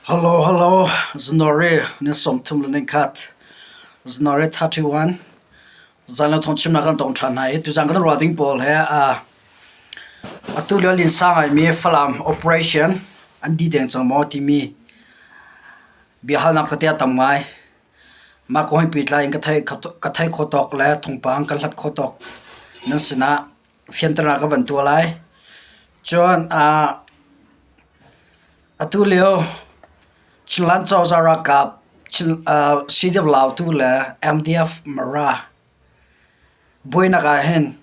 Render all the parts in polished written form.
Hello, hello, January ni 31, January 31, zanlei thawngchimnak kan tong ṭhan hna i tuzan kan ruah ding pawl he atu lio linsa ngaimi Falam operation an dih deng cang maw timi biahalnak tete a tam ngai. Mah kong he pehtlai in ka theih khawh tawk le thawngpang kan hlat khawh tawk nan sinah fianternak ka van tuah lai. Cun atu lio Chinland cozah ralkap CDF Lautu le MDF Mara buainak ah hin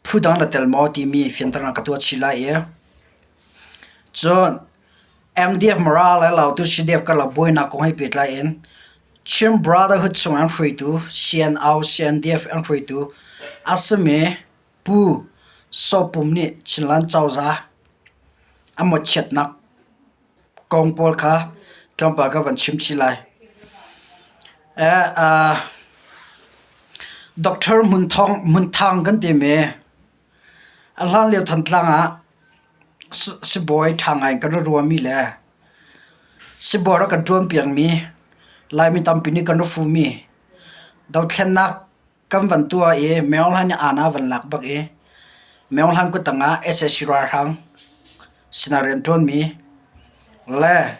phu dang na tel maw timi fianternak ka tuah chih lai i cun MDF Mara le Lautu CDF karlak buainak kong he pehtlai in Chin Brotherhood chung an hruaitu CNO CNDF an hruaitu a simi Pu Saw Pum nih Chinland cozah a mawhchiatnak kong pawl kha tlawmpal ka van chim chih lai. Doctor Hmun Thang kan timi a hlanlio Thantlang ah sibawi ṭha ngai in kan rak ruahmi le sibawi rak kan ṭuanpiakmi Laimi tampi nih kan rak fuhmi dothlennak kan van tuah i Maung nih aana van lak bak i Maung kuttang ah sac ralhrang sinah rianṭuanmi le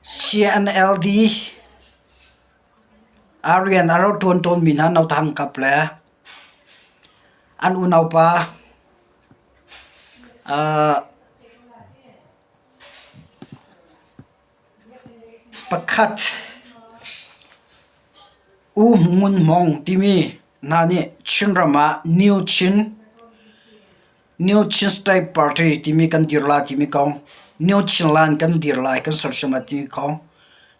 CNLD ah rian a rak ṭuan tawnmi hna Nothang Kap le an unaupa pakhat U Ngun Hmawng timi hna nih Chinram ah New Chin New Chin State Party timi kan dir lai timi kong, New Chinland kan dir lai kan sersiam lai timi kong,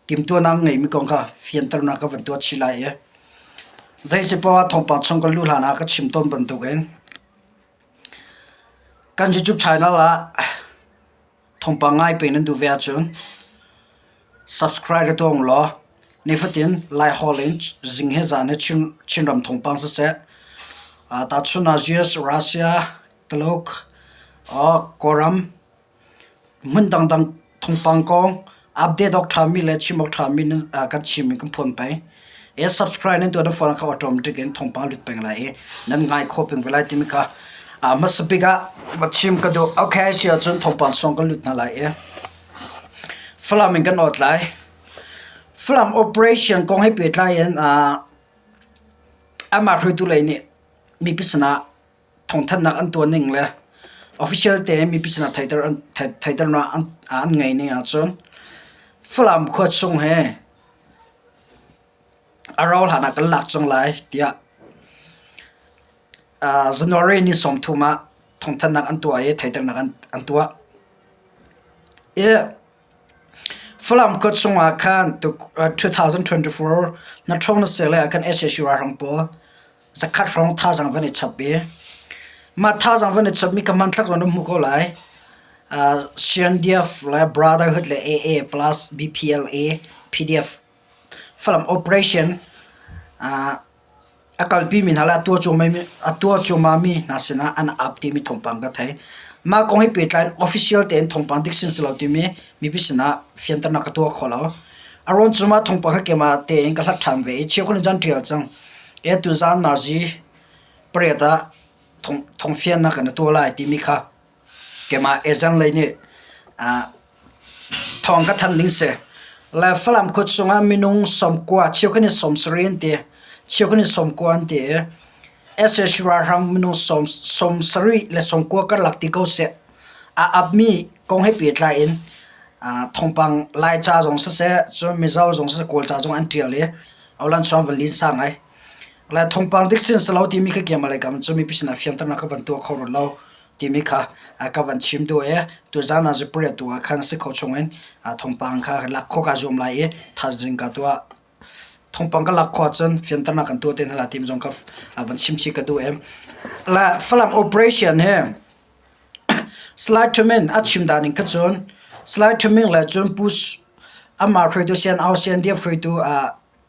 timhtuahnak an ngeihmi kong kha fianternak ka van tuah chih lai i zeisipoah ah thawngpang chung kan luh hlan ah ka chim tawn bantukin kan YouTube channel ah Thawngpang ngai pe nan duh ve ahcun subscribe ka tuah law nifatin Laiholh in zing he zan he Chinram thawngpang siseh, tahchun ah US, Russia, Tuluk, Kawlram hmun dangdang thawngpang kong update awk ṭhami le chim awk ṭhami kan chim i kan phuan peng. I subscribe nan tuah na phone kha automatic in thawngpang lut peng lai i nan ngai khawh peng ve lai timi kha hmasa bik ah va chim ka duh. Okay, si ahcun thawngpang song kan lut hna lai i Falam in kan awt lai. Falam operation kong he pehtlai in amah hruaitu lei nih mipi sinah thawngthanhnak an tuah ning le official tein mipi sinah theihternak an ngei ning ahcun Falam khua chung he a rauh hlan ah kan lak cang lai tiah January ni 30 ah thawngthanhnak an tuah i theihternak an tuah. I Falam khua chung ah khan 2024 na ṭhawng na sel ah khan sac ralhrang pawl zakhat hrawng thazaang van i chap i mah thazaang van i chapmi kha hmanthlak zong na hmuh ko lai. CNDF le Brotherhood le AA plus BPLA PDF Falam operation a kalpimi hna le a tuah cuahmahmi hna sinah an ap timi thawngpang ka thei. Mah kong he pehtlai in official tein thawngpang dik sin si lo timi mipi sinah fianternak ka tuah kho lo. A ruang cu mah thawngpang kha keimah tein ka hlat ṭhan ve i cheukhat nih cun an ṭial cang. E tuzaan nazi pariat ah thawngfiannak kan tuah lai timi kha keimah agent lei nih thawng ka thanh ding si. Le Falam khua chungah minung sawmkua cheukhat nih sawmsarih an ti, cheukhat nih sawmkua an ti i sac ralhrang minung sawmsarih le sawmkua karlak ti ko seh. Aa apmi kong he pehtlai in thawngpang Laica zong siseh, cun Mizo zong siseh, Kawlca zong an ṭial i Awlan chuan van linsa ngai. Le thawngpang dik sin si lo timi kha keimah lei kam cu mipi sinah fianternak ka van tuah kho rih lo timi kha ka van chim duh i tuzaan ah zipariat tu ah khan a si kho chungin thawngpang kha lak khawh kaa zuam lai i thaizing ka tuah. Thawngpang ka lak khawh ahcun fianternak kan tuah te hna lai timi zong ka van chim chih ka duh i. Le Falam operation hi Slide Thumin a chim dan in kha cun Slide Thuming le cun Pu amah hruaitu CNO CNDF hruaitu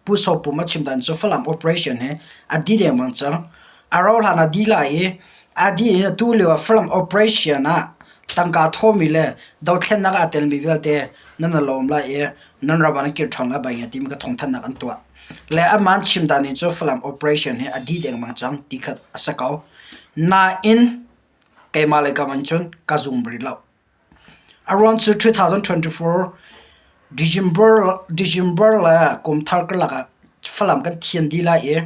Pu Saw Pum a chim dan cu Falam operation hi a dih lengmang cang. A rauh hlan ah dih lai i a dih in atu lio ah Falam operation ah Tangka thawmi le dothlennak ah aa telmi vialte nan i lawm lai i nan ram ah nan kir ṭhan lai bai timi ka thawngthanhnak an tuah. Le amah an chim dan ning cu Falam operation hi a dih dengmang cang ti kha a si ko. Nain keimah le kam in cun ka zum rih lo. A ruang cu 2024 December, December le kum thar karlak ah Falam kan thian dih lai i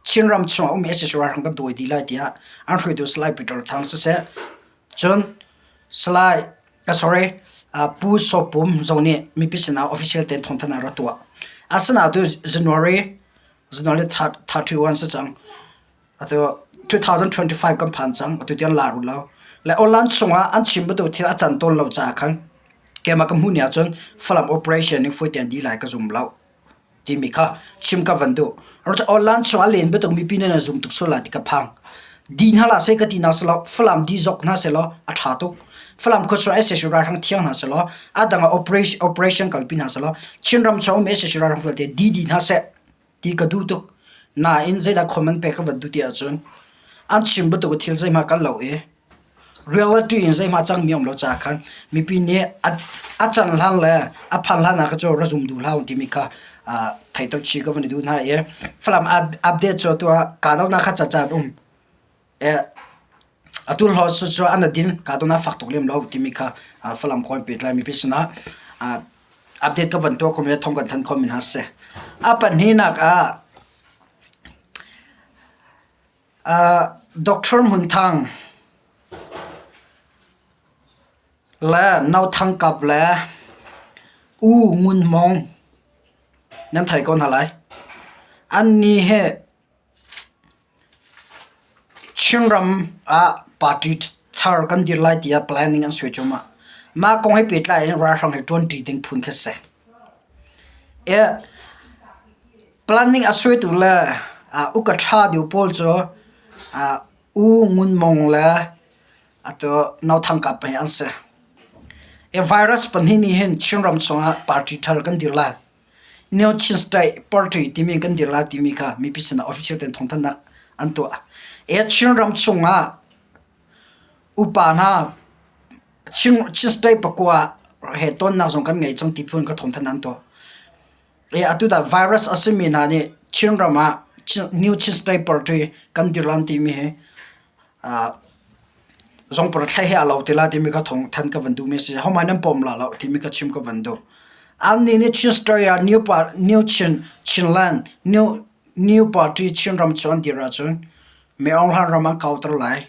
Chinram chungah ummi sac ralhrang kan dawi dih lai tiah an hruaitu Salai Peter Thang siseh, cun Salai, sorry, Pu Saw Pum zong nih mipi sinah official tein thawngthanhnak a rak tuah. Asinain tu January, January 31 si cang. Atu 2025 kan phan cang. Atu tiang la rih lo. Le online chungah an chim bantuk thil a can tawn lo caah khan keimah ka hmuh ni ahcun Falam operation nih fawi tein dih lai ka zum lo. timi kha chim ka van duh. Online chung a len bantuk mipi nih nan zum tuk sual lai ti ka phang. Di hna hlah seh ka ti nak si lo, Falam di zok hna seh law a ṭha tuk. Falam khua chung sac ralhrang thiang hna seh law, a dang ah operation, operation kalpi hna seh law, Chinram chung um sac ralhrang vialte di dih hna seh ti ka duh tuk. Nain zeidah comment pek ka van duh ti ahcun an chim bantuk thil zeihmah kal lo i Reality in zeihmah cangmi a um lo caah khan mipi nih a can hlan le a phan hlan ah kha cu ra zum duh hlah u timi kha theihter chih ka van i duh hna i Falam update cu atu ah kahdohnak kha cacan um. Atu hlaw cu an adin kahdohnak fak tuk lem lo timi kha Falam kong pehtlai mipi sinah update ka van tuah khomi le thawng kan thanh khomi hna si. A pahnihnak ah Doctor Hmun Thang le No Thang Kap le U Ngun Mawng nan thei ko hna lai. Annih hi Chinram ah party thar kan dir lai tiah planning an suai cuahmah. Mah kong he pehtlai in ralhrang he ṭuanṭi ding phun khi a si. Planning a suaitu le uka ṭha deuh pawl cu U Ngun Mawng le atu No Thang Kap hi an si. Hi virus pahnih nih hin Chinram chungah party thar kan dir lai. Neo Chin State Party timi kan dir lai timi kha mipi sinah official tein thawngthanhnak an tuah. Hi Chinram chungah upa hna Chin, Chin State pakua he tonnak zong kan ngei cang ti phun ka thawngthanhnak an tuah. Atu tah virus a simi hna nih Chinram ah New Chin State Party kan dir lan timi hi zongpar thlai he a lo ti la timi kha thawng than ka van duhmi a si. Homai nan pom la lo timi kha chim ka van duh. Annih nih Chin State ah New, New Chin, Chinland, New, New Party Chinram cu an dir ahcun Mei Aung Hlaing ram an kauter lai.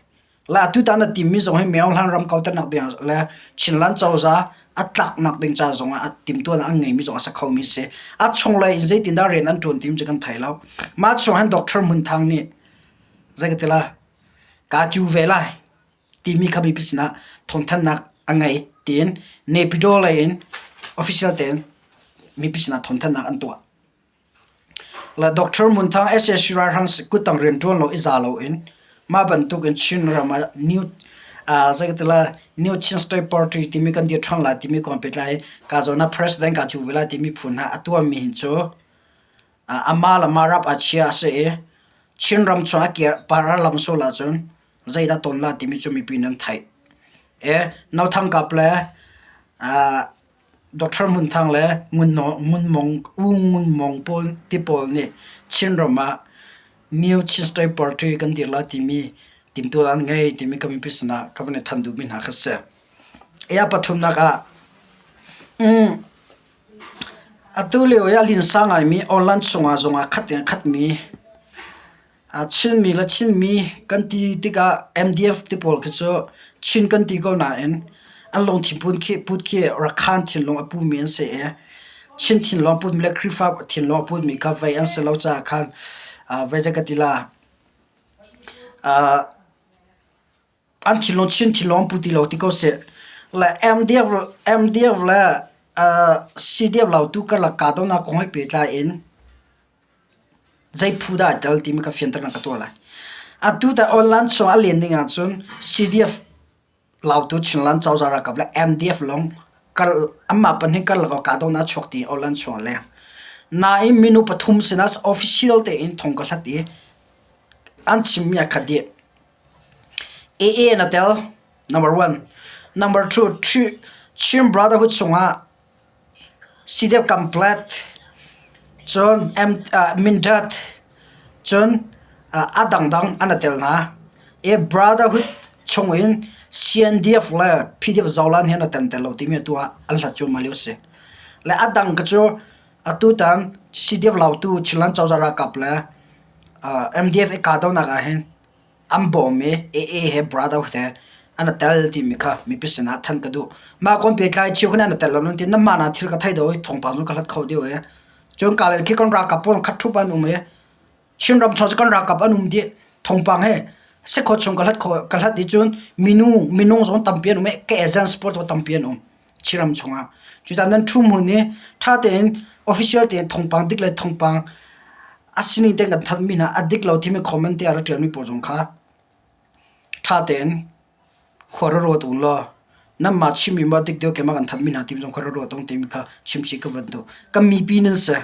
Le atutan a timmi zong hi Myo Hlan ram kauternak ding le Chinland cozah a tlaknak ding ca zong ah timhtuahnak an ngeimi zong a si khomi si. A chunglei in zeitindah rian an ṭuan tim cu kan thei lo. Mah chung hin Doctor Hmun Thang nih zei ka ti la kaa cu ve lai timi kha mipi sinah thawngthanhnak a ngei tiin Naypyidaw lei in official tein mipi sinah thawngthanhnak an tuah. Le Doctor Hmun Thang sac ralhrang kuttang rianṭuan lo i za loin mah bantukin Chinram ah new zei ka ti lai New Chin State Party timi kan dir ṭhan lai timi kong pehtlai in ka zawn ah President kaa cuh ve lai timi phu hna a tuahmi hin cu amah le mah rap aa chia a si i Chinram chung a kir para lam sual ahcun zeidah ton la timi cu mipi nan theih. E No Thang Kap le Doctor Hmun Thang le Ngun Mawng, U Ngun Mawng pawl ti pawl nih Chinram ah New Chin State Party kan dir lai timi timhtuah an ngei timi ka mipi sinah ka van i thanh duhmi hna kha si. A pathumnak ah atu lio i a linsa ngaimi online chungah zongah khat in a khatmi Chinmi le Chinmi kan ti tikah MDF ti pawl khi cu Chin kan ti ko nain an lungthin put khi Rakhan thinlung a pumi an si i Chin thinlung a putmi le Khrihfa thinlung a putmi kha vei an si lo caah khan vei zei ka ti la an thinlung Chin thinlung an pu ti lo ti ko seh. Le MDF, MDF le CDF Lautu karlak kahdohnak kong he pehtlai in Zei phu dah ai tel timi kha fianternak ka tuah lai. Atu tah online chung a len ding ahcun CDF Lautu Chinland cozah ralkap le MDF lawng kal anmah pahnih karlak ah kahdohnak a chuak ti online chung a leng. Nain minu pathum sinah official tein thong ka hlat i an chimmi ah khat dih. AA na tel number one. Number 2 Chin Brotherhood chungah CDF Complet cun Mindat cun a dangdang an i tel hna. I Brotherhood chungin CNDF le PDF Zoland hi an i tel tel lo timi atu ah an hlat cuahmah lio a si. Le a dang ka cu atutan CDF Lautu Chinland cozah ralkap le MDF i kahdohnak ahhin an bawm i AA he brotherhood he an i tel timi kha mipi sinah thanh ka duh. Mah kong pehtlai cheukhat nih an i tel lo nain tin nanmah na thil ka thei deuh i thawngpang zong ka hlat kho deuh i cun ka le khi kan ralkap pawl khat ṭhup an um i Chinram chung cu kan ralkap an um dih thawngpang he sekhawt chung ka hlat kho ka hlat i cun minu minung zong tampi an um i ka agents pawl zong tampi an um Chinram chungah. Cucaah nan ṭhu hmun i ṭha tein official tein thawngpang dik le thawngpang a sining tein kan thanhmi hna a dik lo timi comment te a rak ṭialmi pawl zong kha ṭha tein khua ra ruat ung law nanmah chimmi maw dik deuh keimah kan thanhmi hna timi zong kha ra ruat ung timi kha chimchih ka van duh. Kan mipi nan si.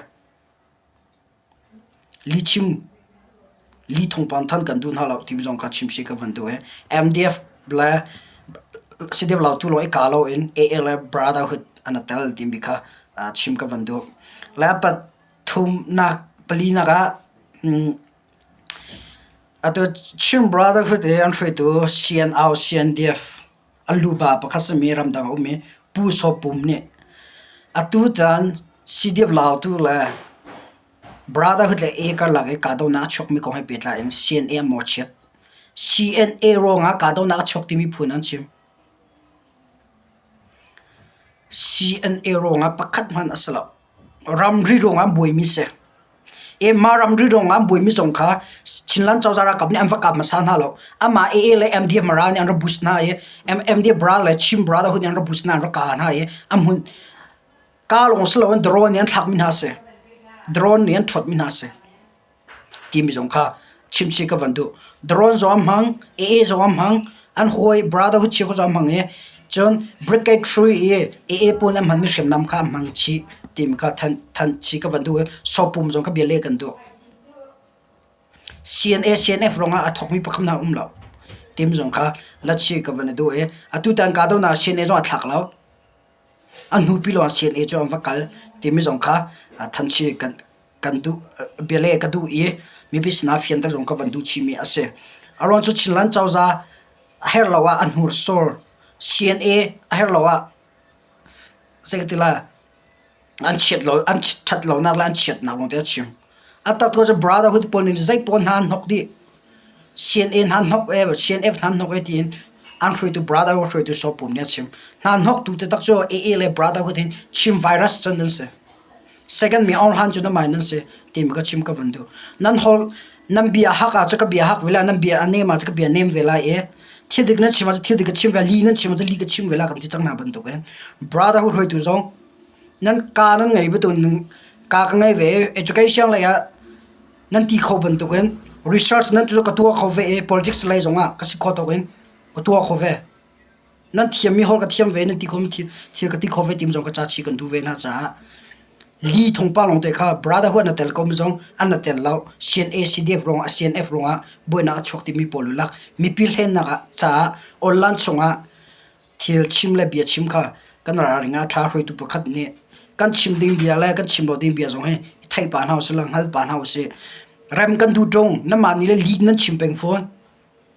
Lihchim li thawngpang than kan duh hna lo timi zong kha chimchih ka van duh i MDF le CDF Lautu lawng i kaa loin AA le Brotherhood an i tel timi kha chim ka van duh. Le pathumnak palinak ah atu Chin Brotherhood i an hruaitu CNO CNDF an luba pakhat simi ramdang a um i Pu Saw Pum nih atutan CDF Lautu le Brotherhood le A karlak i kahdohnak a chuakmi kong he pehtlai in CNA an mawhchiat. CNA ruangah kahdohnak a chuak timi phun an chim. CNA ruangah pakhat hmanh a si lo. Ramri ruangah an buaimi si. Mah ramri ruangah an buaimi zong kha Chinland cozah ralkap nih an va kap hmasa hna lo. Amah AA le MDF Mara nih an rak bus hna i MDF Bra le Chin Brotherhood nih an rak bus hna an rak kah hna i a hmun ka lawng si loin drone nih an thlakmi hna a si. Drone nih an ṭhuatmi hna a si. Timi zong kha chimchih ka van duh. Drone zong an hmang, AA zong an hmang, an hawi Brotherhood cheukhat zong an hmang i cun Brigade 3 i AA pawl an hmanmi hriamnam kha an hmang chih timi kha thanh thanh chih ka van duh i sopum zong kha bia leh kan duh. CNA CNF ruangah a thawkmi pakhat hna um lo. Timi zong kha la chih ka van i duh i atutan kahdohnak CNA zong a thlak lo. A hnupi lawng CNA cu an va kal timi zong kha than chih kan kan duh bialeh ka duh i mipi sinah fianter zong ka van duh chihmi a si. A ruang cu Chinland cozah a herh lo ah a hnursur CNA a herh lo ah zei ka ti lai an chiat lo an ṭhat lonak le an chiatnak lawng te a chim. A tak cu brotherhood pawl nih zei pawl hna an hnok dih. CNA hna hnok e CNF hna hnok e tiin an hruaitu brotherhood hruaitu Sopum nih a chim. Hna hnoktu te tak cu AA le brotherhood hin Chin virus cun an si. Second mi Aung Hlan cu na mai nan si timi ka chim ka van duh. Nan hol nan bia hak ah cu ka bia hak ve lai, nan bia a nem ah cu ka bia nem ve lai i thil dik nan chim ah cu thil dik ka chim ve li nan chim ah cu li ka chim ve lai kan ti cang hna bantuk in brotherhood hruaitu zong nan ka nan ngei betu ka ka ngei ve education lei ah nan ti kho bantuk in research nan tu ka tuah kho ve i politics lei zong ah ka si kho tuk in ka tuah kho ve. Nan thiammi holh ka thiam ve, nan ti khomi thil ka ti kho ve tim zong ka ca chih kan duh ve hna caah li thongpang lawng te kha brotherhood na tel komi zong an na tel lo. CNA CDF ruangah CNF ruangah buainak a chuak timi pawl lak mipi hlennak ah caah online chungah thil chim le bia chim kha kan ralring ah ṭha hruaitu pakhat nih kan chim ding bia le kan chim lo ding bia zong hi i theih pah hna usih law hngal pah hna usih. Rem kan duh ṭung nanmah nih le li nan chim peng fawn.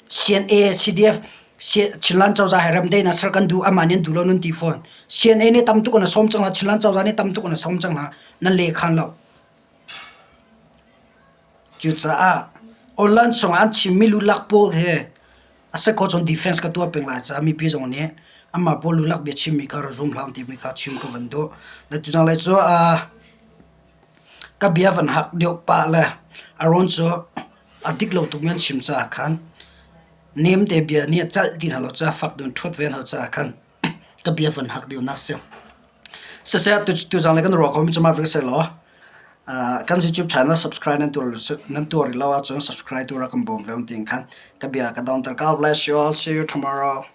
CNA, CDF, Chinland cozah he remdaihnak ser kan duh, amah nih an duh lo nan ti fawn. CNA nih tam tuk an sawm cang hna, Chinland cozah nih tam tuk an sawm cang hna, nan lehkhan lo. Cucaah online chungah an chimmi lulak pawl hi a si khawh cun defense ka tuah peng lai caah mipi zong nih amah pawl lulak bia chimmi kha ra zum hlah timi kha chim ka van duh. Le tuzang le cu ka bia van hak deuh pah le a rawn cu A dik lo tukmi an chim caah khan nemte bia nih a calh ti hna lo caah fak deuh in ṭhuat ve hna caah khan ka bia van hak deuhnak a si. Siseh tuzang le kan ruah khomi cu mah vial si law kan YouTube channel subscribe nan tuar nan tuar rih lo ahcun subscribe tu rak kan bawm ve tiin khan ka bia ka donter. God bless you all. See you tomorrow.